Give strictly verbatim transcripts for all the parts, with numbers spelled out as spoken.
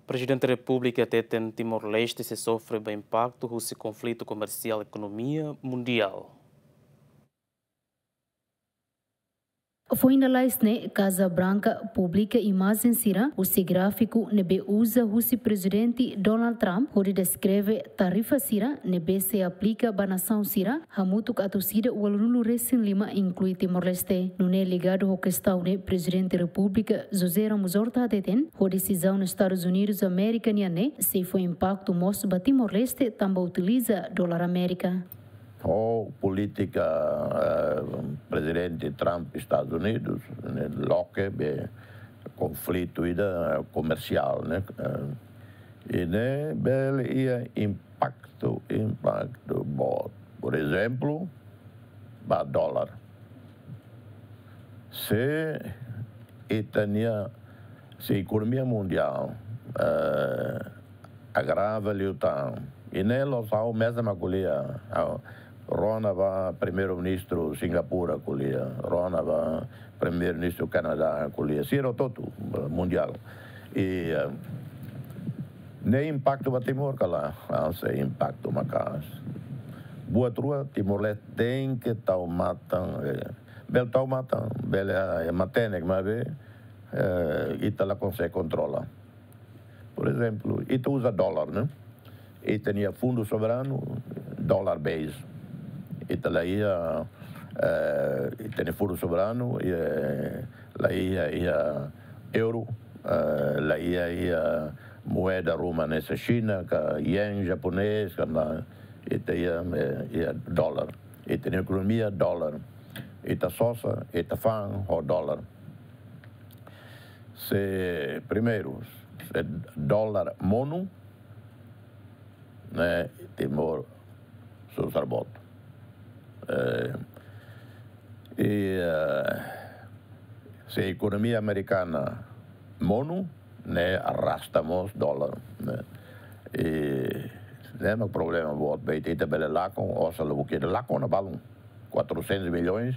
Prezidente Repúblika hateten Timor-Leste sei sofre ba impaktu husi konflitu komersiál ekonomia mundiál. Foin lalais ne'e, Kaza Branka publika imajen sira husi gráfiku ne'ebé uza husi Prezidente Donald Trump hodi deskreve tarifa sira ne'ebé sei aplika ba nasaun sira hamutuk atus ida ualunulu resin lima, inklui Timor-Leste. Nune'e ligadu ho kestaun ne'e, Prezidente Repúblika José Ramos Horta hateten, ho desizaun Estadus Unidus Amérika nian ne'e sei fó impaktu mós ba Timor-Leste tanba utiliza dolar Amérika. Ho polítika, eh, Prezidente Trump Estadus Unidus, ne'e loke be konflitu ida komersiál, ne'e, eh, i ne'e bele iha impaktu, impaktu boot. Por ezemplu, ba dolar. Se ita-nia, se ekonomia mundiál, eh, agrava liután, i ne'e la'ós ha'u mesak mak ko'alia, ha'u rona ba Primeiru-Ministru Singapura ko'alia, rona ba Primeiru-Ministru Kanadá ko'alia, sira hotu-hotu, eh, mundiál. I, eh, ne'e impaktu ba Timor ka lae? Ah, sei impaktu maka'as. Buat rua Timor-Leste tenke tau matan, eh, bele tau matan, bele, eh, matenek, maibé, eh, ita la konsege kontrola. Por ezemplu, ita uza dolar, ne'e? Ita-nia fundu soberanu, dolar base. Ita la iha, eh, ita-nia fundu soberanu, eh, la iha, iha euro, eh, la iha, iha moeda ruma hanesan Xina, ka yen japonés, ka lae, ita iha, eh, iha dolar. Ita-nia ekonomia dolar. Ita sosa, ita fa'an ho dolar. Se, primeiru, se dolar monu, ne'e, Timor susar boot. Eh, i, eh, se ekonomia amerikana monu, ne'e arrasta mós dolar, ne'e. I ne'e mak problema boot, be ita bele lakon, osan lubuk ida lakon ona balun. Quatrocentos milhões,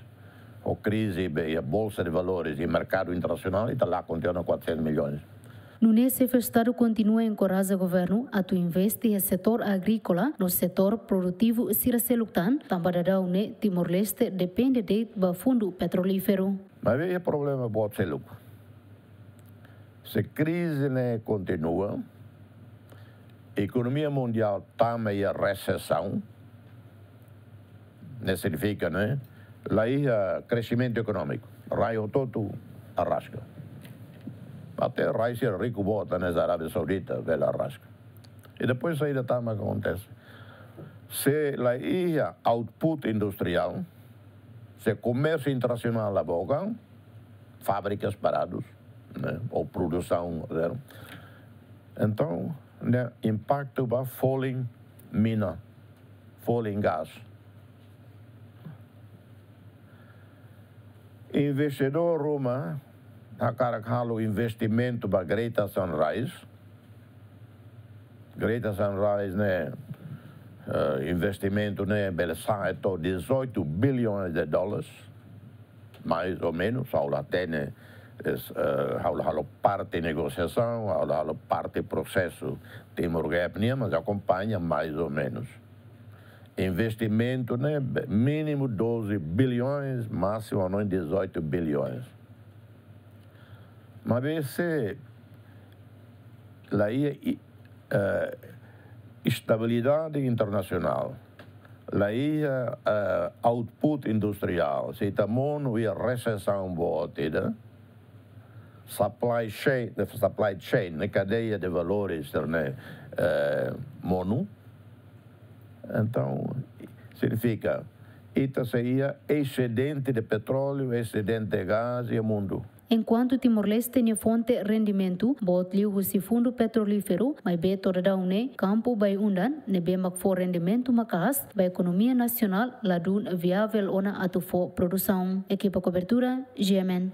ho krize be iha Bolsa de Valores i merkadu internasionál, ita lakon tiha ona quatrocentos milhões. Nune'e Xefe Estadu kontinua enkoraja governu atu investe iha setór agríkola no setór produtivu sira seluk tan, tanba daudaun ne'e Timor-Leste depende de'it ba fundu petrolíferu. Maibé iha problema boot seluk. Se krize ne'e kontinua, ekonomia mundiál tama iha resesaun, ne'e signifika, ne'e, la iha kresimentu ekonómiku, rai hotu-hotu arraska. Até rai sira riku boot hanesan Arábia Saudita, bele arraska. I depois saida tan mak akontese? Se la iha output industriál, se komérsiu internasionál la boga, fábrikas paradus, ne'e, ou produsaun zero. Entaun, ne'e impaktu ba folin mina, folin gás. Investidór ruma hakarak halo investimentu ba Greater Sunrise. Greater Sunrise ne'e, eh, investimentu ne'e bele sa'e to'o dezoito bilhões de dólares, mais ou menos, ha'u la hatene, es, eh, ha'u la halo parte negosiasaun, ha'u la halo parte prosesu Timor Gap nian, mas akompaña mais ou menos. Investimentu ne'e be-, mínimu doze bilhões, másimu hanoin dezoito bilhões. Maibé se la iha i-, eh, estabilidade internasionál, la iha, eh, output industriál, se ita monu iha resesaun boot ida, supply chain, supply chain, ne'e, cadeia de valores, ne'e, eh, monu. Entaun, signifika, ita sei iha exedente de petróleu, exedente de gás iha mundu. Enkuantu Timor-Leste nia fonte rendimentu boot liu husi fundu petrolíferu, maibé to'o daudaun ne'e kampu bainundan ne'ebé mak fó rendimentu maka'as ba ekonomia nasionál ladún viavel ona atu fó produsaun. Ekipa kobertura, G M N.